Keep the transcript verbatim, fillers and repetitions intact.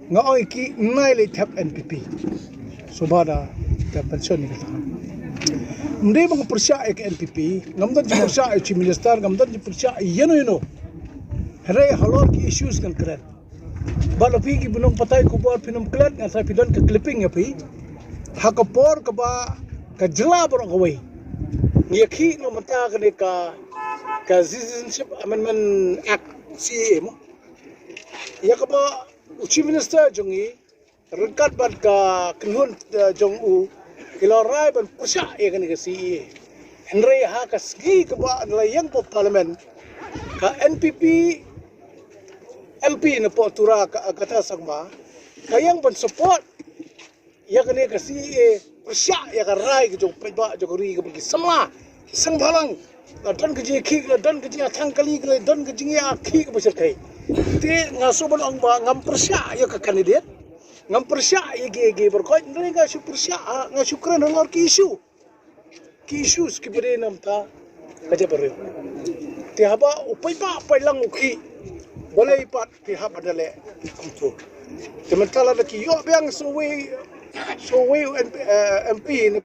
Nga ong ïa ki, nai leit thep N P P. Sngewbha da, da pension ïa kata. Ym dei ba nga pyrshah ïa ka N P P, ngam don jingpyrshah ïa u Chief Minister, ngam don jingpyrshah ïa ïano ïano. Hynrei halor ki issues ngan kren. Bad lada phi ki ba nongpathai khubor phin ym klet, nga sa phi don ka clipping ïa phi. Ha ka por kaba ka jylla baroh kawei ngi ïakhih noh mynta kane ka, ka Citizenship Amendment Act, C A A mo. Ïa kaba u Chief Minister jong ngi ryngkat bad ka kynhun, eh, jong u, ki la rai ban pyrshah ïa kane ka C A A. Hynrei ha ka sngi kaba la ïeng hapoh Parliament, ka N P P M P na poh Tura, ka Agatha Sangma, ka ïeng ban support ïa kane ka C A A, pyrshah ïa ka rai ka jong paidbah jong ka ri kaba ki samla ki seng bhalang la don ka jingïakhih, la don ka jingïathang kali, la don ka jingïakhih kaba shyrkhei. Te nga shu ban ong ba ngam pyrshah ïa ka candidate, ngam pyrshah ïa ki, ïa ki baroh, hynrei nga shu pyrshah, ah, nga shu kren halor ki issue, ki issues kiba dei na bynta ka jaitbynriew. Te haba u paidbah paidlang u khih, balei pat phi hap ban da leh kumto? Te mynta lada ki ïoh biang sa uwei, sa uwei u M P, eh, M P na